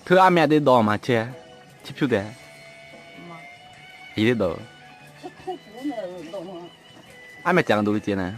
그 안에 안에 넣어 마체. 칩슈데. 이리 넣어. 안에 장 넣을 때는.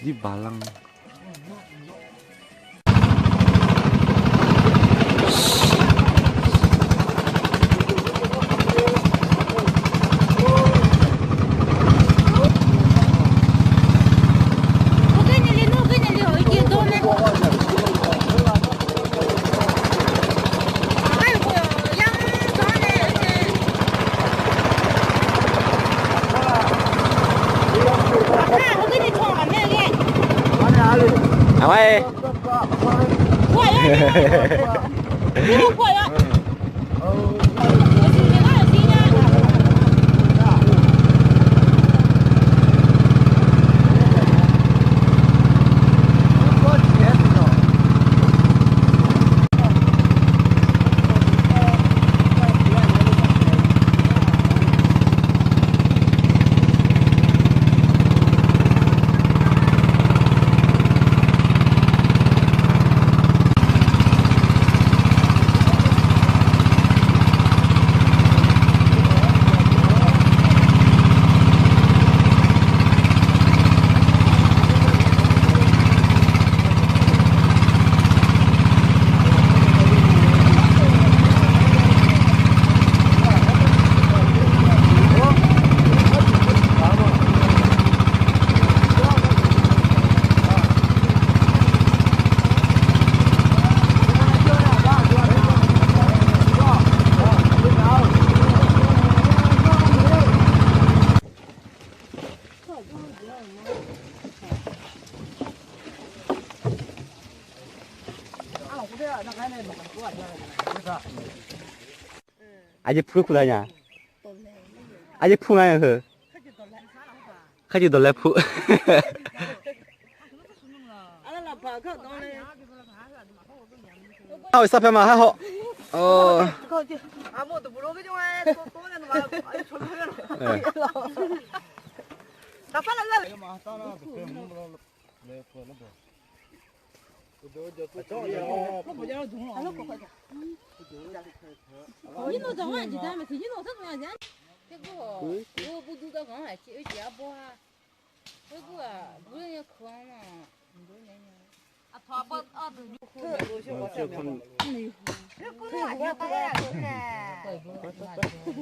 이 말랑. 아직 부르고 다냐? 아직 부나요, 그? 가지도 래프. 아, 사페마 하호. 어. 아무도 모르게 좀 해. 또, 또 내는 거. 아니, 존나. 예. 나 빨리 가.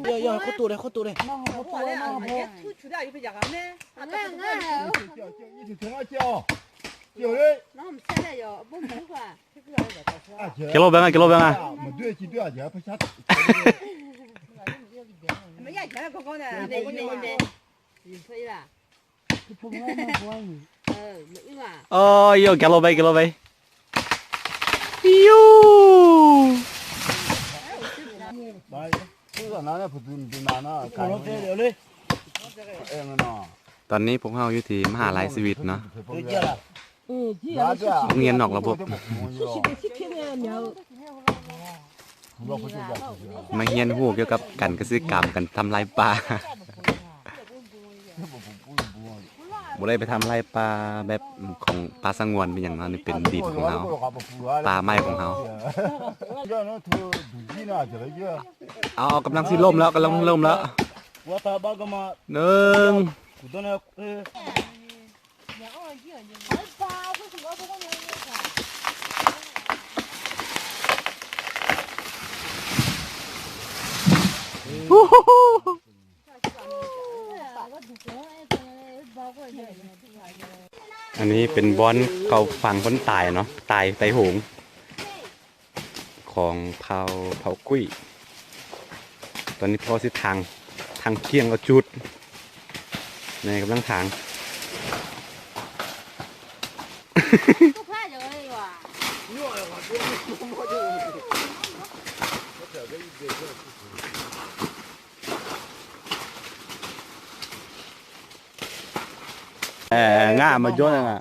야, 야, ܚܘܛ ܛܘܪ ܗ, ܚܘܛ ܛܘܪ ܗ. ܓܠܘܒܢ ܐ, ܓܠܘܒܢ ܐ. ܓܠܘܒܢ ܐ. ܐ، ܝܘ، ܓܠܘܒܐ، ܓܠܘܒܐ. ܝܘ. ຕອນນີ້ພວກເຮົາຢູ່ທີ່ມະຫາໄລຊີວິດເນາະ ໂຮງຮຽນນອກລະບົບ ມາຮຽນຮູ້ກ່ຽວກັບການກະສິກຳ ການທຳລາຍປ່າ ບໍ່ໄດ້ໄປທຳລາຍປ່າແບບຂອງປ່າສະຫງວນເປັນຫຍັງເນາະ ນີ້ເປັນດິນຂອງເຮົາ ປ່າໄມ້ຂອງເຮົາ. ເອົາ ເອົາ ກຳລັງຊິລົ້ມແລ້ວ ກຳລັງລົ້ມແລ້ວ ໜຶ່ງ ອັນນີ້ເປັນບ່ອນເຂົາຝັງຄົນຕາຍເນາະ ຕາຍໄຕໂຫງ ຂອງເຜົ່າ ເຜົ່າກຸ້ຍ. ຕອນນີ້ພໍ່ຊິຖາງ ຖາງກຽງເອົາຈຸດ ແມ່ກຳລັງຖາງ. ເອີ ງາມມາຈົນນະ.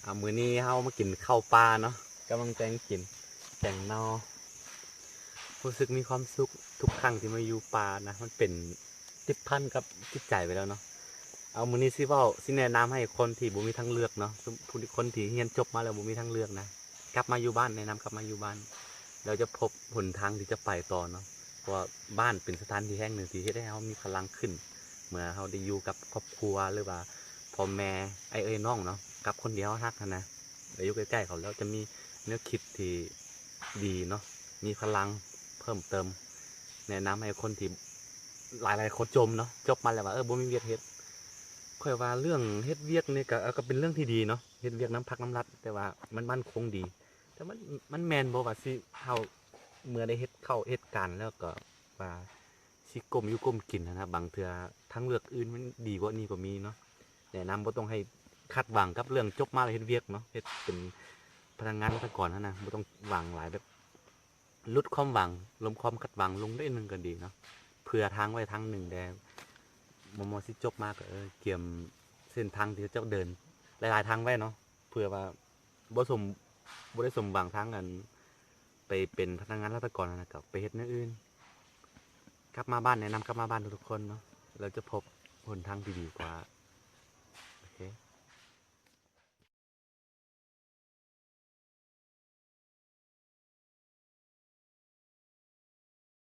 아유 ອ່າ ມື້ນີ້ເຮົາມາກິນເຂົ້າປ່າເນາະ ກຳລັງແກງກິນແກງໜໍ່. ຮູ້ສຶກມີຄວາມສຸກທຸກຄັ້ງທີ່ມາຢູ່ປ່ານະ ມັນເປັນຕິດພັນກັບຈິດໃຈໄປແລ້ວເນາະ. ເອົາ ມື້ນີ້ຊິເວົ້າ ຊິແນະນຳໃຫ້ຄົນທີ່ບໍ່ມີທາງເລືອກເນາະ ຄົນທີ່ຮຽນຈົບມາແລ້ວບໍ່ມີທາງເລືອກນະ ກັບມາຢູ່ບ້ານ ແນະນຳກັບມາຢູ່ບ້ານ ແລ້ວຈະພົບຫົນທາງທີ່ຈະໄປຕໍ່ເນາະ. ເພາະວ່າບ້ານເປັນສະຖານທີ່ແຫ່ງໜຶ່ງທີ່ເຮັດໃຫ້ເຮົາມີພະລັງຂຶ້ນ ເມື່ອເຮົາໄດ້ຢູ່ກັບຄອບຄົວ ຫຼືວ່າພໍ່ແມ່ ອ້າຍເອື້ອຍນ້ອງເນາະ ກັບຄົນທີ່ເຮົາຮັກຫັ້ນນະ ໄດ້ຢູ່ໃກ້ໆເຂົາ ແລ້ວຈະມີແນວຄິດທີ່ດີເນາະ ມີພະລັງເພີ່ມເຕີມ. ແນະນຳໃຫ້ຄົນທີ່ ຫຼາຍໆຄົນຈົບເນາະ ຈົບມາແລ້ວວ່າ ເອີ ບໍ່ມີວຽກເຮັດ. ຂ້ອຍວ່າເລື່ອງເຮັດວຽກນີ້ກໍ ກໍເປັນເລື່ອງທີ່ດີເນາະ ເຮັດວຽກນຳພັກນຳລັດ ແຕ່ວ່າມັນໝັ້ນຄົງດີ. ແຕ່ມັນ ມັນແມ່ນບໍ່ວ່າຊິ ເຮົາເມື່ອໄດ້ເຮັດເຂົ້າເຮັດການແລ້ວກໍວ່າຊິກົ້ມຢູ່ກົ້ມກິນຫັ້ນນະ ບາງເທື່ອທາງເລືອກອື່ນມັນດີກວ່ານີ້ກໍມີເນາະ. ແນະນຳບໍ່ຕ້ອງໃຫ້ຄາດຫວັງກັບເລື່ອງຈົບມາແລ້ວເຮັດວຽກເນາະ ເຮັດເປັນພະນັກງານລັດຖະກອນຫັ້ນນະ ບໍ່ຕ້ອງຫວັງຫຼາຍ ແບບຫຼຸດຄວາມຫວັງ ລົມຄວາມຄາດຫວັງລົງໜ້ອຍໜຶ່ງກໍດີເນາະ ເຜື່ອທາງໄວ້ທາງໜຶ່ງແດ່. ບໍ່ ບໍ່ຊິຈົບມາກໍ ເອີ ກຽມເສັ້ນທາງທີ່ເຈົ້າເດີນຫຼາຍໆທາງໄວ້ເນາະ ເຜື່ອວ່າບໍ່ສົມ ບໍ່ໄດ້ສົມຫວັງທາງອັນ ໄປເປັນພະນັກງານລັດຖະກອນຫັ້ນນະ ກໍໄປເຮັດແນວອື່ນ. ກັບມາບ້ານ ແນະນຳກັບມາບ້ານທຸກໆຄົນເນາະ ແລ້ວຈະພົບຫົນທາງທີ່ດີກວ່າ